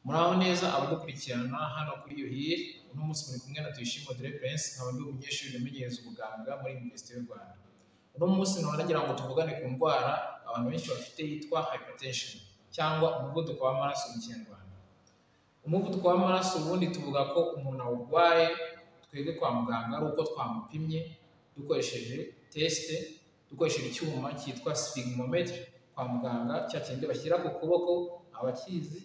Muraho neza abadukurikirana hano kuri Yuhire. Uno munsi muri kumwe na Tuyishime Audrey Prince, nkaba ndi umunyeshuri umenyereza ubuganga muri Université y'u Rwanda. Uno munsi nkaba nagira ngo tuvugane ku ndwara abantu benshi bafite yitwa hypertension, cyangwa umuvuduko w'amaraso mu Kinyarwanda. Umuvuduko w'amaraso ubundi tuvuga ko umuntu awurwaye twebwe kwa muganga ari uko twamupimye dukoresheje test, dukoresheje icyuma cyitwa sphygmomètre kwa muganga, cya kindi bashyira ku kuboko abakizi,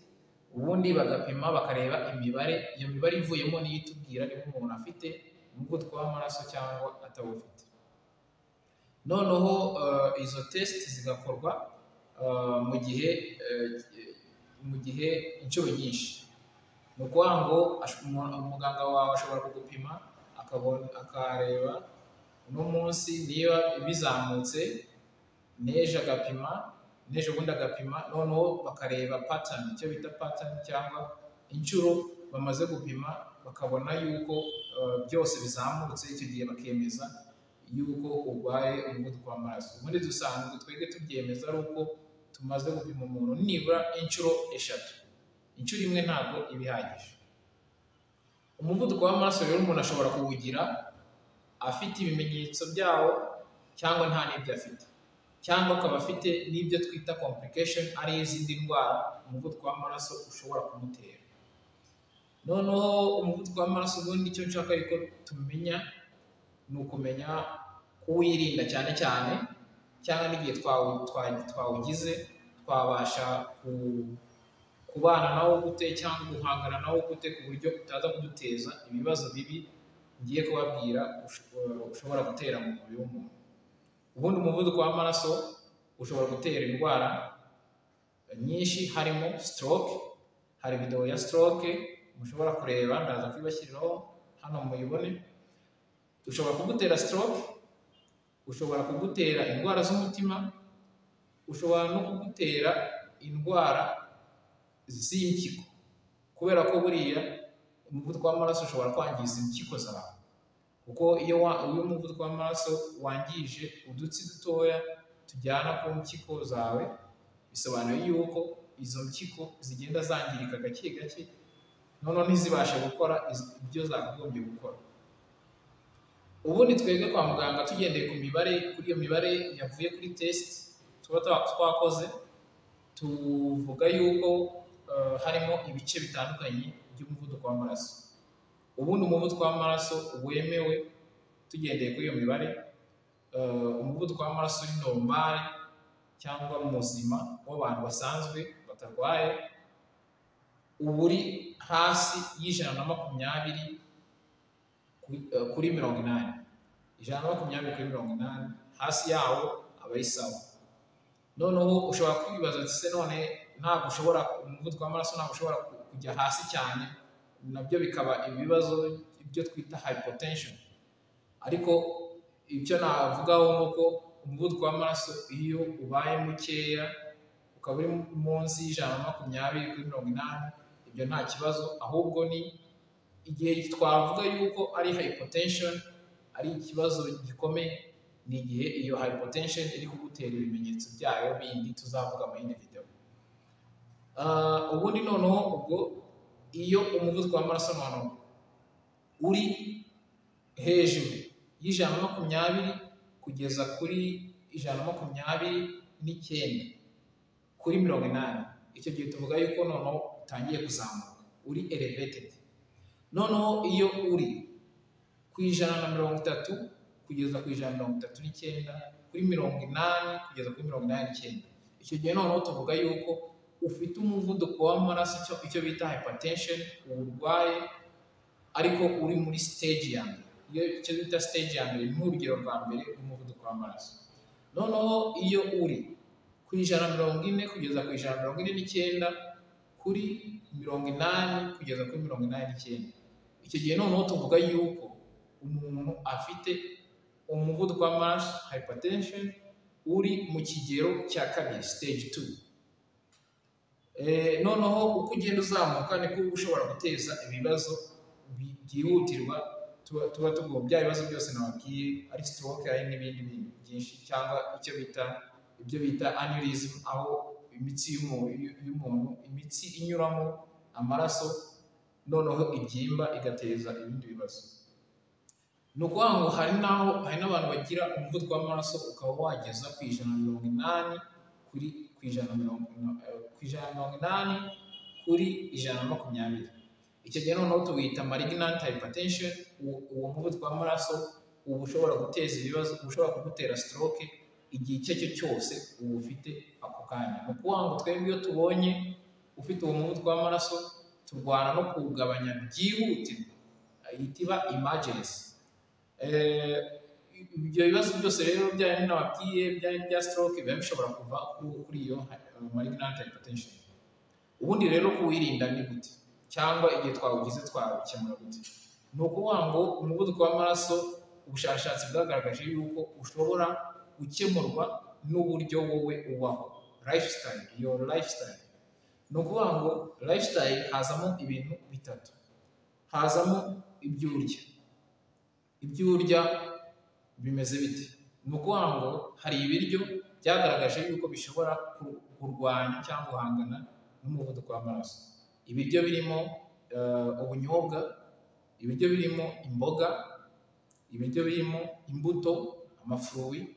ubundi bagapima bakareba imibare. Iyo mibare ivuyemo niyo itubwira niba umuntu afite umuvuduko w'amaraso cyangwa atawufite. Noneho izo test zigakorwa mu gihe inshuro nyinshi. Ni ukuvuga ngo umuganga wawe ashobora kugupima, akabona, akareba uno munsi niba bizamutse, n'ejo agapima, n'ejo bundi agapima, noneho bakareba pattern, icyo bita pattern, cyangwa inshuro bamaze gupima, bakabona yuko byose bizamutse. Icyo gihe bakemeza yuko urwaye umuvuduko w'amaraso. Ubundi dusanzwe twebwe tubyemeza ari uko tumaze gupima umuntu nibura inshuro 3. Inshuro imwe ntabwo iba ihagije. Umuvuduko w'amaraso rero umuntu ashobora kuwugira afite ibimenyetso byawo cyangwa nta n'ibyo afite, cyangwa akaba afite n'ibyo twita complication, ari izindi ndwara umuvuduko w'amaraso ushobora kumutera. Noneho umuvuduko w'amaraso ubundi icyo nshaka yuko tumenya ni ukumenya kuwirinda cyane cyane, cyangwa n'igihe twawugize twabasha kubana nawo gute cyangwa guhangana nawo gute, ku buryo utaza kuduteza ibibazo bibi ngiye kubabwira ushobora gutera mu mubiri w'umuntu. Ubundi umuvuduko w'amaraso ushobora gutera indwara nyinshi, harimo stroke. Hari video ya stroke mushobora kureba, ndaza kuyibashyiriraho hano muyibone. Ushobora kugutera stroke, ushobora kugutera indwara z'umutima, ushobora no kugutera indwara z'impyiko, kubera ko buriya umuvuduko w'amaraso ushobora kwangiza impyiko zawe, kuko iyo umuvuduko w'amaraso wangije udutsi dutoya tujyana ku mpyiko zawe, bisobanuye yuko izo mpyiko zigenda zangirika gake gake, noneho ntizibashe gukora ibyo zakagombye gukora. Ubundi twebwe kwa muganga, tugendeye ku mibare, kuri iyo mibare yavuye kuri test tuba twakoze, tuvuga yuko harimo ibice bitandukanye by'umuvuduko w'amaraso. Ubundi umuvuduko w'amaraso wemewe, tugendeye kuri iyo mibare, umuvuduko w'amaraso uri normal cyangwa muzima w'abantu basanzwe batarwaye, uba uri hasi y'120 kuri 80, 120/80. Hasi yawo aba ari sawa. Noneho ushobora kwibaza ati: "Se none ntabwo ushobora, umuvuduko w'amaraso ntabwo ushobora kujya hasi cyane, nabyo bikaba ibibazo, ibyo twita hypotension?" Ariko icyo navugaho ni uko umuvuduko w'amaraso iyo ubaye mukeya, ukaba uri munsi y'120/80, ibyo nta kibazo. Ahubwo ni igihe twavuga yuko ari hypotension, ari ikibazo gikomeye, ni igihe iyo hypotension iri kugutera ibimenyetso byayo bindi tuzavuga mu yindi video. Ubundi noneho ubwo iyo umuvuduko w'amaraso noneho uri hejuru y'120 kugeza kuri 129/80, icyo gihe tuvuga yuko noneho utangiye kuzamuka, uri elevated. Noneho iyo uri ku 130 kugeza ku 139/80 kugeza kuri 89, icyo gihe noneho tuvuga yuko ufite umuvuduko w'amaraso, icyo bita hypertension, uburwaye, ariko uri muri stage ya mbere. Iyo icyo bita stage ya mbere ni nk'urugero rwa mbere rw'umuvuduko w'amaraso. Noneho iyo uri ku 140 kugeza ku 149/80 kugeza kuri 89, icyo gihe noneho tuvuga yuko umuntu afite umuvuduko w'amaraso, hypertension, uri mu kigero cya kabiri, stage 2. Noneho uko ugenda uzamuka niko uba ushobora guteza ibibazo byihutirwa, tuba tugomba bya bibazo byose nababwiye, ari stroke, ari n'ibindi bintu byinshi, cyangwa icyo bita, ibyo bita aneurysm, aho imitsi y'umuntu, imitsi inyuramo amaraso, noneho ibyimba igateza ibindi bibazo. Ni ukuvuga ngo hari n'aho hari n'abantu bagira umuvuduko w'amaraso ukaba wageza ku 180 kuri ku ijana na mirongo ku 180 kuri 120. Icyo gihe noneho tuwita malignant hypertension. Uwo muvuduko w'amaraso uba ushobora guteza ibibazo, uba ushobora kugutera stroke igihe icyo ari cyo cyose uba ufite ako kanya. Ni ukuvuga ngo twebwe iyo tubonye ufite uwo muvuduko w'amaraso, turwana no kuwugabanya byihutirwa, ihita iba emergency. Ibyo bibazo byose rero bya bindi nababwiye, bya bya stroke, biba bishobora kuva kuri iyo malignant hypertension. Ubundi rero kuwirinda ni gute, cyangwa igihe twawugize twawukemura gute? Ni ukuvuga ngo umuvuduko w'amaraso, ubushakashatsi bwagaragaje yuko ushobora gukemurwa n'uburyo wowe ubaho, lifestyle, your lifestyle. Ni ukuvuga ngo lifestyle hazamo ibintu bitatu. Hazamo ibyo urya. Ibyo urya bimeze bite? Ni ukuvuga ngo hari ibiryo byagaragaje yuko bishobora kurwanya cyangwa guhangana n'umuvuduko w'amaraso. Ibiryo birimo ubunyobwa, ibiryo birimo imboga, ibiryo birimo imbuto, ama fruits,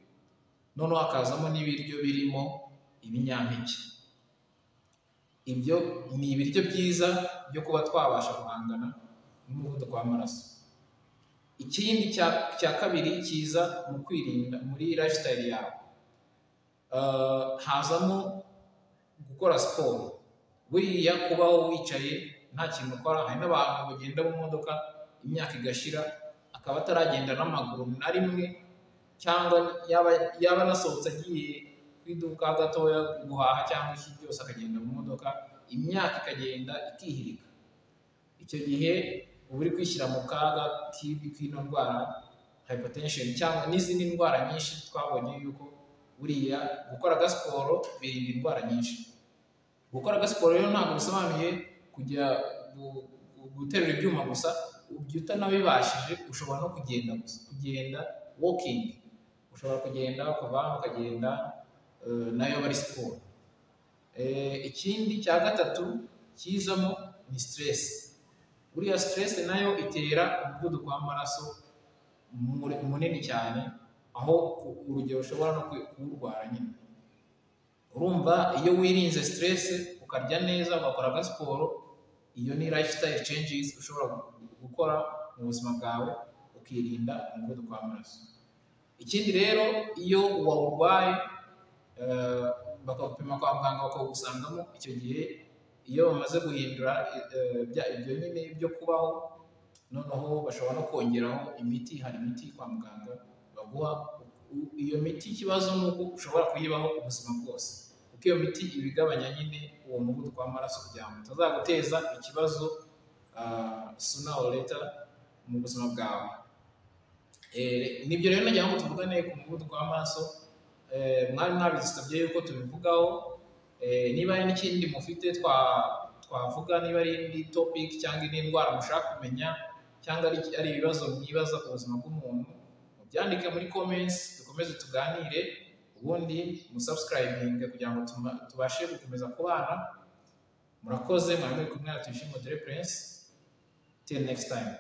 noneho hakazamo n'ibiryo birimo ibinyampeke. Ibyo ni ibiryo byiza byo kuba twabasha guhangana n'umuvuduko w'amaraso. Ikindi cya kabiri kiza mu kwirinda muri lifestyle yawe, hazamo gukora siporo. Buriya kubaho wicaye nta kintu ukora, hari n'abantu bagenda mu modoka imyaka igashira akaba ataragenda n'amaguru na rimwe, cyangwa yaba anasohotse agiye ku iduka gatoya guhaha cyangwa iki, byose akagenda mu modoka, imyaka ikagenda ikihirika. Icyo gihe uba uri kwishyira mu kaga k'ino ndwara hypertension cyangwa n'izindi ndwara nyinshi. Twabonye yuko buriya gukora agasiporo birinda indwara nyinshi. Gukora agasiporo rero ntabwo bisobanuye kujya guterura ibyuma gusa. Ibyo utanabibashije ushobora no kugenda gusa, kugenda, walking. Ushobora kugenda ukava hano ukagenda, nayo aba ari siporo. Ikindi cya gatatu kizamo ni stress. Buriya stress nayo itera umuvuduko w'amaraso munini cyane, aho urugero ushobora no kuwurwara nyine. Urumva iyo wirinze stress, ukarya neza, ugakora agasiporo, iyo ni lifestyle changes ushobora gukora mu buzima bwawe, ukirinda umuvuduko w'amaraso. Ikindi rero, iyo wawurwaye bakagupima kwa muganga bakawugusangamo, icyo gihe iyo bamaze guhindura ibyo nyine byo kubaho, noneho bashobora no kongeraho imiti. Hari imiti kwa muganga baguha. Iyo miti ikibazo ni uko ushobora kuyibaho ubuzima bwose, kuko iyo miti iba igabanya nyine uwo muvuduko w'amaraso kugira ngo utazaguteza ikibazo sooner or later mu buzima bwawe. Nibyo rero nagira ngo tuvugane ku muvuduko w'amaraso. Mwari mwabidusabye yuko tubivugaho. Niba hari n'ikindi mufite twavuga, niba ari indi topic cyangwa indi ndwara mushaka kumenya, cyangwa ari ibibazo mwibaza ku buzima bw'umuntu, mubyandike muri comments, dukomeze tuganire. Ubundi musubscribinge kugira ngo tubashe gukomeza kubana. Murakoze. Mwari muri kumwe na Tuyishime Dore Prince. Till next time.